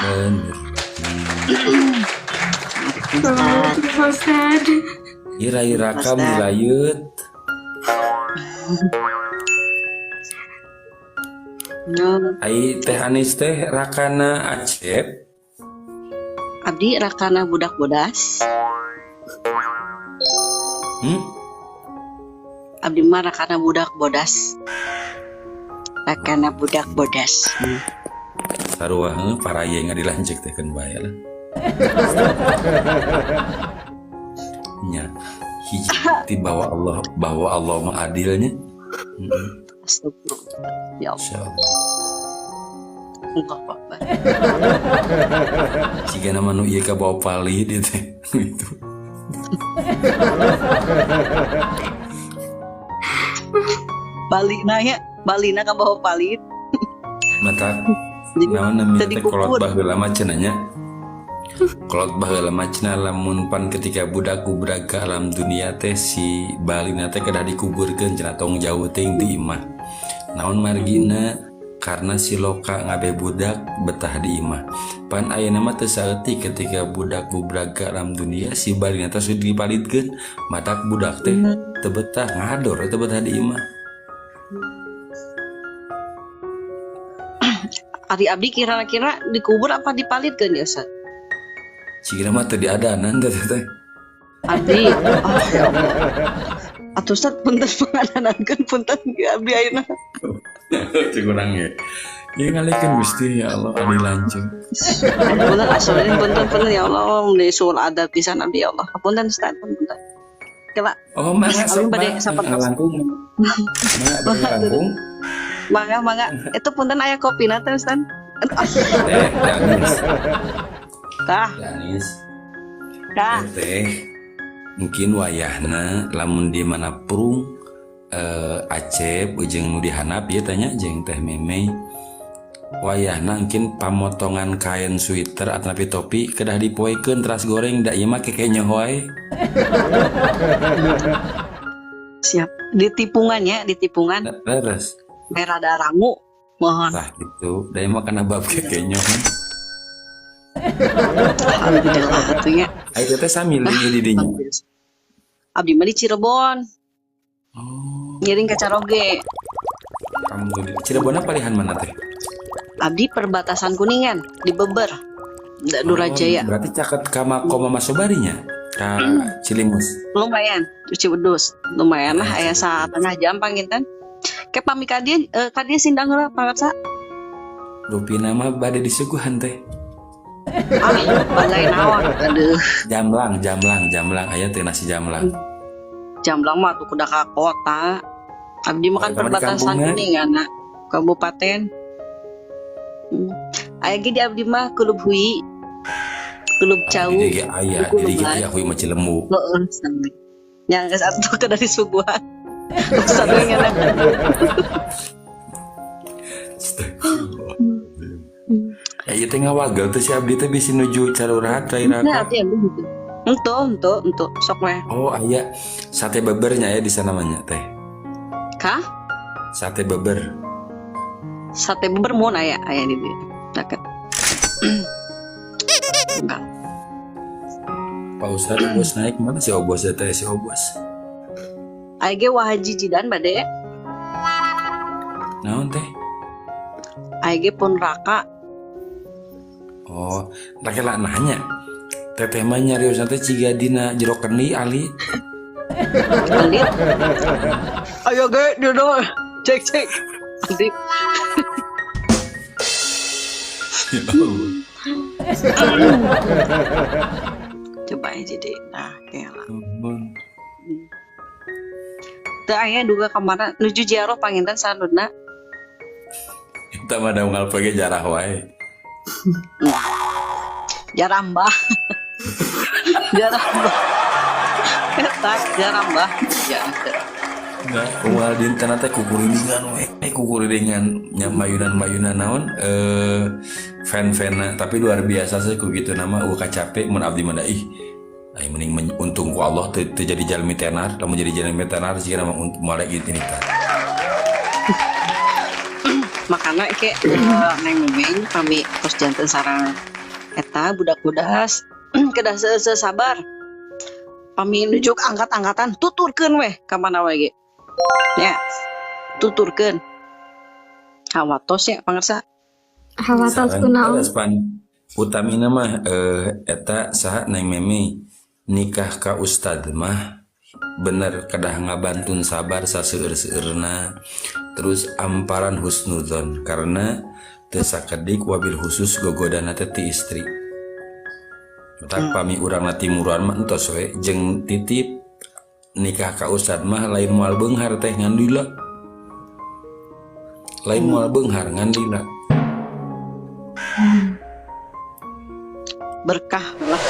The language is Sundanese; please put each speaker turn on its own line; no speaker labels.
Bismillahirrahmanirrahim.
Assalamualaikum Ustaz.
Ira raka
Ustaz.
Milayut.
No.
Ai Teh Anis teh rakana Acep.
Abdi rakana budak bodas.
Hmm?
Abdi mah rakana budak bodas. Rakana budak bodas.
Sarua heuh paraye ngadilanceuk teh keun bae lah. Nya hiji bukti bahwa Allah mah adilnya. Heeh.
Astagfirullah. Ya Allah.
Insyaallah.
Allah Akbar.
Jika nama nu ieu ka bawa pali dia teh gitu.
Balina nya, balina ka bawa palit.
Mata
Jadi
naon namina
teu
teh kolot
dikubur.
Baheula mah cenah nya. Kolot baheula mah cenah lamun pan ketika budak budak ke alam dunia teh si balina teh kedah dikuburkeun cenah tong jauh teuing ti imah. Naon margina karena si loka ngabe budak betah di imah. Pan ayeuna mah teu saeutik ketika budak budak ke alam dunia si balina teh sudah dipalitkeun matak budak teh teu betah ngador teu betah di imah.
Ari abdi kira-kira dikubur apa dipalitkeun ya Ustaz?
Cigana mah teu diadanan teh teh.
Abdi, oh ya Allah. Atuh Ustaz punten pengadanankeun punten abdi ayeuna.
Cik urang ge. Ieu ngalikeun Gusti ya Allah adi lanceuk.
Punten asalin punten punten ya Allah di suul adab pisan abdi ya Allah. Punten Ustaz punten. Kela.
Oh mangga
Abdi
sok
bade sapertos.
Ngalangkung. Mangga bade ngalangkung.
Mangga mangga. Itu punten aya kopina teh Ustaz.
Teh Anis.
Tah.
Teh Anis.
Tah.
Teh mungkin wayahna lamun di mana prung Acep jeung nu dihanap ieu tanya jeung Teh Meme wayahna mungkin pamotongan kain sweater atanapi topi kedah dipoekeun teras goreng da ieu mah kekenyoh wae.
Siap. Ditipungannya, ditipungan.
Leres.
Merah darangu. Mohon.
Tah gitu. Da ieu mah kana bab kekenyoh.
Alhamdulillah atunya.
Ai teh sami leuwih di dinya.
Abdi mah di Cirebon.
Oh.
Ngiring ka Caroge.
Alhamdulillah. Cirebonna palihan mana teh?
Abdi perbatasan Kuningan di Beber. Durajaya.
Oh, berarti caket ka Mama Sobarinya ka Cilimus.
Lumayan, Ciwedus. Lumayan lah aya satengah jam panginten. Ke pami ka dieu ka dieu sindang heula pangarsa.
Rupina mah bade disuguhan teh.
Ah, balai naon. Aduh.
Jamblang, jamblang, jamblang aya teh nasi jamblang.
Jamblang mah tuh kuda ka kota. Abdi mah kan
Oh,
perbatasan Kuningan nah, kabupaten. Aya ge di abdi mah kulub hui. Kulub cau.
Di ge aya, di ge aya hui mah Cilemu.
Heeh, sami. Yang geus atuh ke dari suguhan. Ustaz we ngeunah.
Astagfirullah. Ya ieu teh ngawagel teh si abdi teh bisi nuju carurahat
Nah, abdi abdi gitu. Entuh, entuh, sok we.
Oh, aya sate bebernya aya di sana mah nya teh.
Kah?
Sate beber.
Sate beber mun aya, aya di dieu. Deket. Enggak.
Pak Ustad Obos naik mana si Obos teh si Obos.
Aya ge Wahaji Jidan bade.
Naon teh?
Aya ge pun raka.
Oh, raka lah nanya. Teteh mah nyarios teh ciga dina jero kendi alit.
Alit. Ayo ge duduk. Cek cek. Alit.
Ya Allah.
Coba aja deh. Nah, kayak lah. Teu aya duga kamana nuju ziarah panginten sanudna.
Eta mah da unggal poe ge jarah wae.
Jarah mbah. Jarah mbah. Eta jarah mbah. Ya.
Nah, unggal dinten teh kukurilingan we, kukurilingan nya mayunan-mayunan naon fan-fanna tapi luar biasa sih ku kitu nama eueuh kacape mun abdi mah da ih. Ai mending untung ku Allah teu jadi jalmi tenar, lamun jadi jalmi tenar jigana mah moal ini tah.
Makana ke Neng Memeng pami tos janten sareng Eta budak bodas kedah seueur sabar. Pami nuju angkat-angkatan, tuturkeun weh ka mana wae ge. Ya. Tuturkeun. Hawatos ya, pangersa.
Hawatos
Sareng
kunaon?
Leres pan utamina mah eta saha, Neng Memi, nikah ka ustad mah bener kedah ngabantun sabar saseueur-seueurna, terus amparan husnuzon karena teu sakedik, wabil khusus gogodana teh ti istri. Matak pami urang timuruan mah entos we jeung titip nikah ka ustad mah lain moal beunghar teh, ngan lila, lain moal beunghar, ngan lila.
Berkah lah.